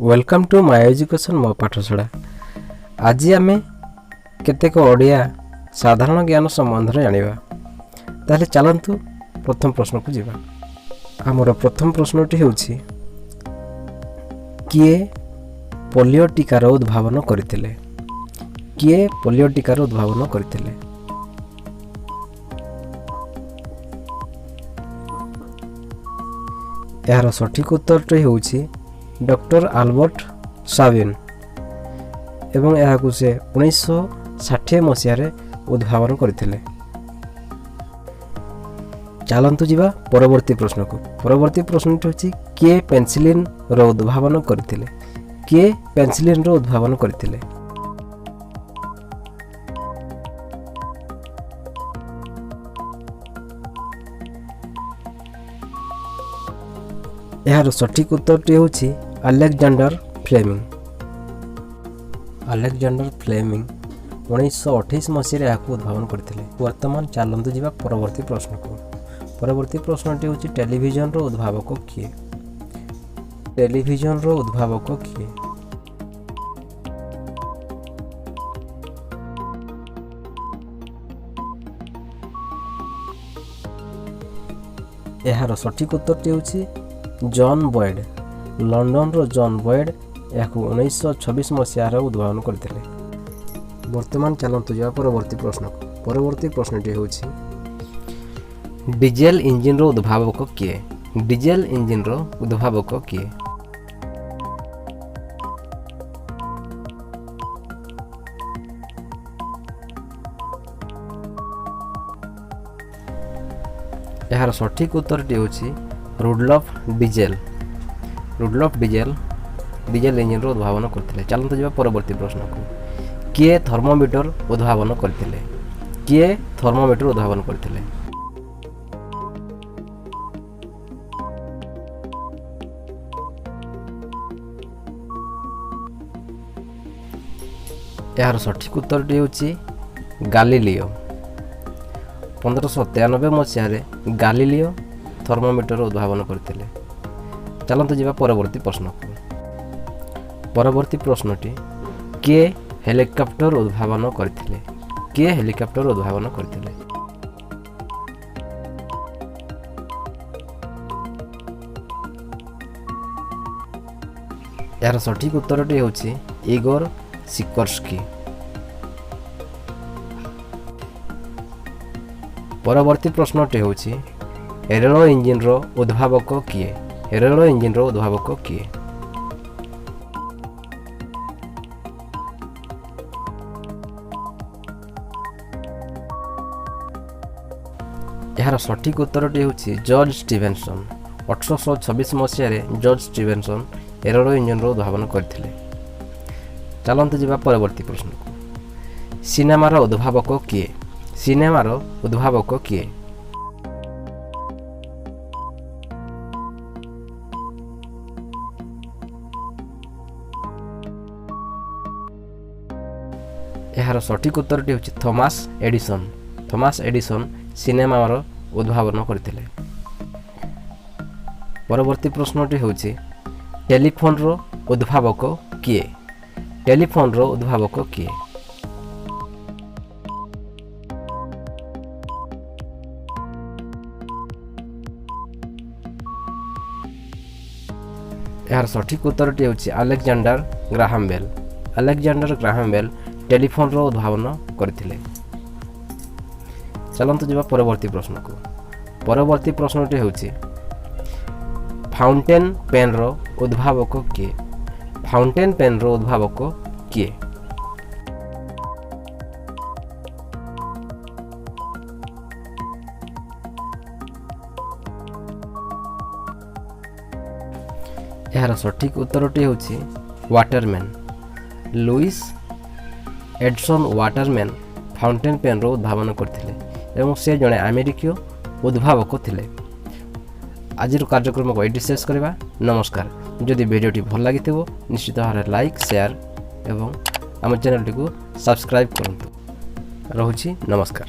Welcome to my education, ମୋ ପାଠଶାଳା। ଆଜି ଆମେ କେତେକ ଓଡ଼ିଆ ସାଧାରଣ ଜ୍ଞାନ ସମ୍ବନ୍ଧରେ ଜାଣିବା। ତାହେଲେ ଚାଲନ୍ତୁ, ପ୍ରଥମ ପ୍ରଶ୍ନକୁ ଯିବା। ଆମର ପ୍ରଥମ ପ୍ରଶ୍ନଟି ହେଉଛି, କିଏ ପୋଲିଓ ଟିକାର ଉଦ୍ଭାବନ କରିଥିଲେ? କିଏ ପୋଲିଓ ଟିକାର ଉଦ୍ଭାବନ କରିଥିଲେ? ଏହାର ସଠିକ୍ ଉତ୍ତରଟି ହେଉଛି ଡକ୍ଟର ଆଲବର୍ଟ ସାବିନ୍ ଏବଂ ଏହାକୁ ସେ 1960 ମସିହାରେ ଉଦ୍ଭାବନ କରିଥିଲେ। ଚାଲନ୍ତୁ ଯିବା ପରବର୍ତ୍ତୀ ପ୍ରଶ୍ନକୁ। ପରବର୍ତ୍ତୀ ପ୍ରଶ୍ନଟି ହେଉଛି, କିଏ ପେନ୍ସିଲିନ୍ର ଉଦ୍ଭାବନ କରିଥିଲେ? କିଏ ପେନ୍ସିଲିନ୍ର ଉଦ୍ଭାବନ କରିଥିଲେ? ଏହାର ସଠିକ୍ ଉତ୍ତରଟି ହେଉଛି ଆଲେକ୍ଜାଣ୍ଡର ଫ୍ଲେମିଂ। ଆଲେକ୍ଜାଣ୍ଡର ଫ୍ଲେମିଂ 1928 ମସିହାରେ ଏହାକୁ ଉଦ୍ଭାବନ କରିଥିଲେ। ବର୍ତ୍ତମାନ ଚାଲନ୍ତୁ ଯିବା ପରବର୍ତ୍ତୀ ପ୍ରଶ୍ନକୁ। ପରବର୍ତ୍ତୀ ପ୍ରଶ୍ନଟି ହେଉଛି, ଟେଲିଭିଜନର ଉଦ୍ଭାବକ କିଏ? ଟେଲିଭିଜନର ଉଦ୍ଭାବକ କିଏ? ଏହାର ସଠିକ୍ ଉତ୍ତରଟି ହେଉଛି ଜନ୍ ବଏଡ୍। ଲଣ୍ଡନର ଜନ୍ ବଏଡ୍ ଏହାକୁ 1926 ମସିହାରେ ଉଦ୍ଭାବନ କରିଥିଲେ। ବର୍ତ୍ତମାନ ଚାଲନ୍ତୁ ଯିବା ପରବର୍ତ୍ତୀ ପ୍ରଶ୍ନକୁ। ପରବର୍ତ୍ତୀ ପ୍ରଶ୍ନଟି ହେଉଛି, ଡିଜେଲ ଇଞ୍ଜିନର ଉଦ୍ଭାବକ କିଏ? ଡିଜେଲ ଇଞ୍ଜିନର ଉଦ୍ଭାବକ କିଏ? ଏହାର ସଠିକ୍ ଉତ୍ତରଟି ହେଉଛି ରୁଡଲଫ ଡିଜେଲ। ରୁଡଲଫ ଡିଜେଲ ଡିଜେଲ ଇଞ୍ଜିନର ଉଦ୍ଭାବନ କରିଥିଲେ। ଚାଲନ୍ତୁ ଯିବା ପରବର୍ତ୍ତୀ ପ୍ରଶ୍ନକୁ। କିଏ ଥର୍ମୋମିଟର ଉଦ୍ଭାବନ କରିଥିଲେ? କିଏ ଥର୍ମୋମିଟର ଉଦ୍ଭାବନ କରିଥିଲେ? ଏହାର ସଠିକ୍ ଉତ୍ତରଟି ହେଉଛି ଗାଲିଲିଓ। 1593 ମସିହାରେ ଗାଲିଲିଓ ଥର୍ମୋମିଟର ଉଦ୍ଭାବନ କରିଥିଲେ। ଚାଲନ୍ତୁ ଯିବା ପରବର୍ତ୍ତୀ ପ୍ରଶ୍ନକୁ। ପରବର୍ତ୍ତୀ ପ୍ରଶ୍ନଟି, କିଏ ହେଲିକପ୍ଟର ଉଦ୍ଭାବନ କରିଥିଲେ? କିଏ ହେଲିକପ୍ଟର ଉଦ୍ଭାବନ କରିଥିଲେ? ଏହାର ସଠିକ୍ ଉତ୍ତରଟି ହେଉଛି ଇଗୋର ସିକୋର୍ସ୍କି। ପରବର୍ତ୍ତୀ ପ୍ରଶ୍ନଟି ହେଉଛି, ରେଳ ଇଞ୍ଜିନ୍ର ଉଦ୍ଭାବକ କିଏ? ରେଳ ଇଞ୍ଜିନ୍ର ଉଦ୍ଭାବକ କିଏ? ଏହାର ସଠିକ୍ ଉତ୍ତରଟି ହେଉଛି ଜର୍ଜ ଷ୍ଟିଭେନସନ୍। 1826 ମସିହାରେ ଜର୍ଜ ଷ୍ଟିଭେନସନ୍ ରେଳ ଇଞ୍ଜିନ୍ର ଉଦ୍ଭାବନ କରିଥିଲେ। ଚାଲନ୍ତୁ ଯିବା ପରବର୍ତ୍ତୀ ପ୍ରଶ୍ନକୁ। ସିନେମାର ଉଦ୍ଭାବକ କିଏ? ସିନେମାର ଉଦ୍ଭାବକ କିଏ? ଏହାର ସଠିକ୍ ଉତ୍ତରଟି ହେଉଛି ଥମାସ୍ ଏଡିସନ୍। ଥମାସ୍ ଏଡିସନ୍ ସିନେମାର ଉଦ୍ଭାବନ କରିଥିଲେ। ପରବର୍ତ୍ତୀ ପ୍ରଶ୍ନଟି ହେଉଛି, ଟେଲିଫୋନ୍ର ଉଦ୍ଭାବକ କିଏ? ଟେଲିଫୋନ୍ର ଉଦ୍ଭାବକ କିଏ? ଏହାର ସଠିକ୍ ଉତ୍ତରଟି ହେଉଛି Alexander Graham Bell. Alexander Graham Bell ଟେଲିଫୋନ୍ର ଉଦ୍ଭାବନ କରିଥିଲେ। ଚାଲନ୍ତୁ ଯିବା ପରବର୍ତ୍ତୀ ପ୍ରଶ୍ନକୁ। ପରବର୍ତ୍ତୀ ପ୍ରଶ୍ନଟି ହେଉଛି, ଫାଉଣ୍ଟେନ୍ ପେନ୍ର ଉଦ୍ଭାବକ କିଏ? ଫାଉଣ୍ଟେନ୍ ପେନ୍ର ଉଦ୍ଭାବକ କିଏ? ଏହାର ସଠିକ୍ ଉତ୍ତରଟି ହେଉଛି ୱାଟରମ୍ୟାନ୍। ଲୁଇସ୍ ଏଡସନ୍ ୱାଟରମ୍ୟାନ୍ ଫାଉଣ୍ଟେନ୍ ପେନ୍ର ଉଦ୍ଭାବନ କରିଥିଲେ ଏବଂ ସେ ଜଣେ ଆମେରିକୀୟ ଉଦ୍ଭାବକ ଥିଲେ। ଆଜିର କାର୍ଯ୍ୟକ୍ରମକୁ ଏଇଠି ଶେଷ କରିବା। ନମସ୍କାର। ଯଦି ଭିଡ଼ିଓଟି ଭଲ ଲାଗିଥିବ, ନିଶ୍ଚିତ ଭାବରେ ଲାଇକ୍, ସେୟାର ଏବଂ ଆମ ଚ୍ୟାନେଲଟିକୁ ସବସ୍କ୍ରାଇବ୍ କରନ୍ତୁ। ରହୁଛି, ନମସ୍କାର।